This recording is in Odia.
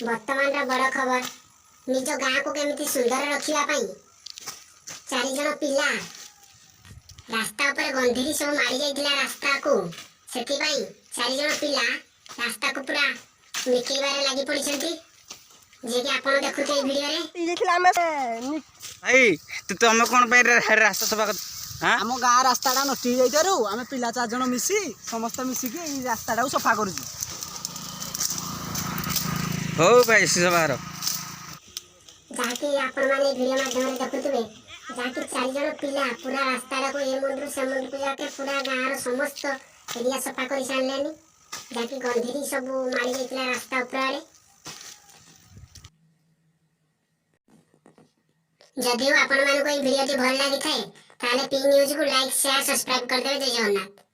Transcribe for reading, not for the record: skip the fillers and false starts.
ବର୍ତ୍ତମାନର ବଡ଼ ଖବର, ନିଜ ଗାଁକୁ କେମିତି ସୁନ୍ଦର ରଖିବା ପାଇଁ ଚାରିଜଣ ପିଲା ରାସ୍ତା ଉପରେ ଗନ୍ଧିରି ସବୁ ମାଡ଼ି ଯାଇଥିଲା ରାସ୍ତାକୁ, ସେଥିପାଇଁ ଚାରିଜଣ ପିଲା ରାସ୍ତାକୁ ପୁରା ନିକେଇବାରେ ଲାଗି ପଡ଼ିଛନ୍ତି, ଯିଏକି ଆପଣ ଦେଖୁଥିବେ ଏଇ ଭିଡ଼ିଓରେ। ଯାଇଥିଲା ଆମେ। ଭାଇ, ତୁ ତମେ କ'ଣ ପାଇଁ ରାସ୍ତା ସଫା କର? ଆମ ଗାଁ ରାସ୍ତାଟା ନଷ୍ଟ ହେଇଯାଇଥିବାରୁ ଆମେ ପିଲା ଚାରି ଜଣ ମିଶି, ସମସ୍ତେ ମିଶିକି ଏଇ ରାସ୍ତାଟାକୁ ସଫା କରୁଛୁ। ହଉ ଭାଇ, ସଫା କର। ଯାହାକି ଆପଣମାନେ ଏଇ ଭିଡ଼ିଓ ମାଧ୍ୟମରେ ଦେଖୁଥିବେ, ଯାହାକି ଚାରିଜଣ ପିଲା ପୁରା ରାସ୍ତାଟାକୁ ଏ ମୁଣ୍ଡରୁ ସେ ମୁଣ୍ଡକୁ ଯାକେ ପୁରା ଗାଁର ସମସ୍ତ ଏରିଆ ସଫା କରି ସାରିଲେଣି, ଯାହାକି ଗନ୍ଧିରି ସବୁ ମାଡ଼ି ଯାଇଥିଲା ରାସ୍ତା ଉପରେ ଆଡ଼େ। ଯଦିଓ ଆପଣମାନଙ୍କୁ ଏଇ ଭିଡ଼ିଓଟି ଭଲ ଲାଗିଥାଏ, ତାହେଲେ ପି ନ୍ୟୁଜ୍କୁ ଲାଇକ୍, ସେୟାର, ସବସ୍କ୍ରାଇବ୍ କରିଦେବେ। ଜୟ ଜଗନ୍ନାଥ।